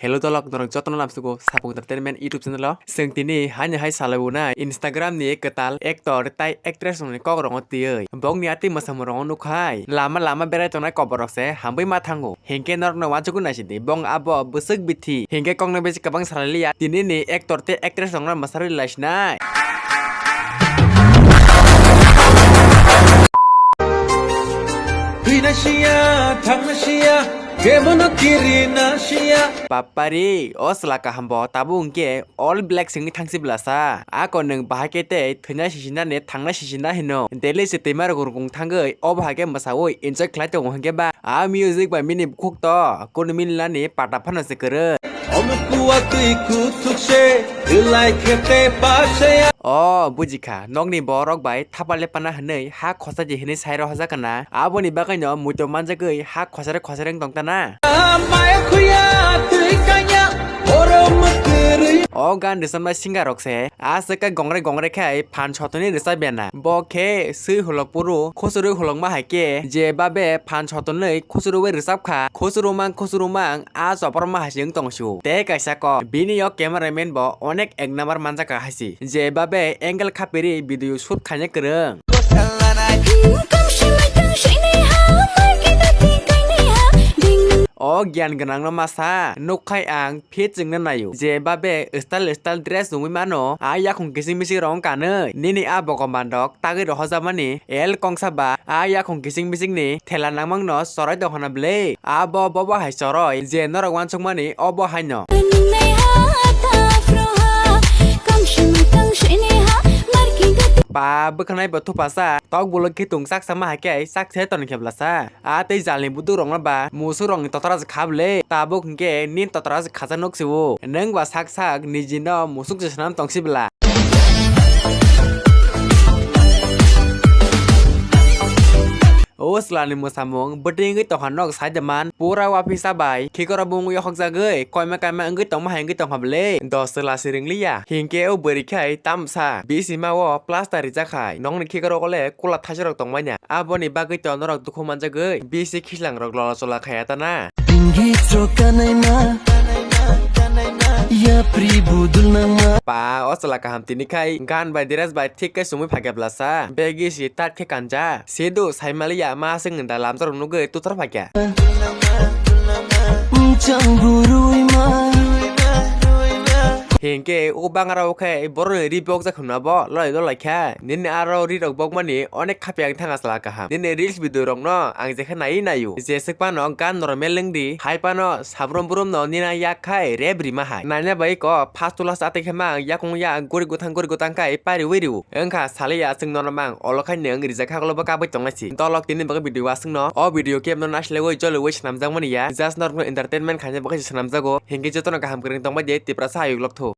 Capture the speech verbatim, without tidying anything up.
Hello dolok, norok jotono lamsugo Sapung Entertainment YouTube channel o. Chwng tini haino hai salaibo na Instagram ni kwtal actor tai actress rokni kok rokno twiwi bongni atwi mwsamung rokno nukhai lama lama berai tongnai koborok se hambai ma thango. Hinkhe norokno uansukwi naisidi, bong abo bwswk bithi. Hinkhe kokno besi kwbang salai liya, tini ni actor tei actress rokno mwsarwi laisinai. Thwina siya, thangna siya, kebono kirina siya. Papari, o chwla kaham bo tabuk hwnkhe all black sengwi thangsi bwlasa. Ako nwng bahai khe tei thwina sisinani thangnai sisina hino. Delhi se twima rok rukung thangwi obo hai khe mwsawi enjoy khlai tongo hinkhe ba. A music bai mini bukhuk to kunu minilani pata phano se kwrwi. Omo kuwa twi kuthuk se, twlai khe te paksaya. O bujikha, nokni borok bai thapale pana hwnwi ha khosa di hwnwi sai rohorjak na. Aboni bagwino muitu manjagwi ha khosere khosere wng tong tana. Maya khuya twi kanya, oro mwkwrwi. O gan rwchapnai singer rok se aswk khe gongre gongre khai phan sotoni rwchap ya na. Bo khe swi hulok phuru khuchurwi hulokma hai khe je babe phan sotoni khuchurwi rwchap kha. Khuchuru mang khuchuru mang a chopor ma hai se wng tong su. Tei kaisa kok bini o cameraman bo onek ek number manjak kha hai se. Je babe angle khapiri video shoot khaina kwrwng. O giyan gwnangno masa nukkhai ang phit chwngno naio. Je babe style style dress nungwi mano, a yakhung kising mising rong kanwi. Nini a bokomandok tagwi rohorjakmani el kongsa ba a yakhung kising misingni thela nangmangno choroi tongkhana bwle. Abo bobo hai choroi je norok uansukmani obo haino. Ba bwkhanai bo thupasa tok bolok khitung chaksa ma hai khe chaksa toni khe bwlasa. A tei jalni buduk rokno ba musuk rokni totra se kha bwle. Tabuk hinkhe nin totra se khacha nuk se o. Nwng ba sak sak niji no musuk se swnam tong si bwla. O chwla ni mwsamung bwtwi wngwi tongkha nok sai de man. Pura waphi sa bai khikrok bo wngwi yokhok jagwi koima kaima wngwi tongma hai wngwi tongkha bwle. Dos chwla se ring liya hinkhe o bwrwi khai tamsa bisima o plaster rijak hai. Nokni khikrok o le kula thaisa rok tongmani. Aboni bagwi to norok dukhu manjagwi bisi khichlang rok lola chola khaya ta na. Dinggi chroka naima, yapri budul nangma. Pa, o chwla kaham tini khai gan bai dress bai thik khe sumui phakya bwlasa. Begi si tat khe kanja. Sidu saimaliya ma sing da lamjak rok nugwi tutor phakya. Mchang burui ma. Hinkhe o bangra o khe boroni ri bokjak hwnma bo lolai lolai kha. Nini aro ri rok bokmani onek khapya ang thanga chwla kaham. Nini reels video rok no ang jekhe nai naio. Jeswk phano gan norok meleng di, hai phano sabrum brum no nina yak khai rep rima hai. Naina bai ko first class atwi khe ma ang yakung ya guri gutang guri gutang khai pari wi rio. Wngkha saliya chwng nono mang olo khai nwng rijak kha ulo bo kabui tongnai si. Dolok tini bagwi video waswk no. O video khe no naisle wi jole wi swnamjak mani ya. Just norok no entertainment khaina bagwi se swnamjago. Hinkhe jotono kaham kwrwng tongbai di Tiprasa ayuk lok thu.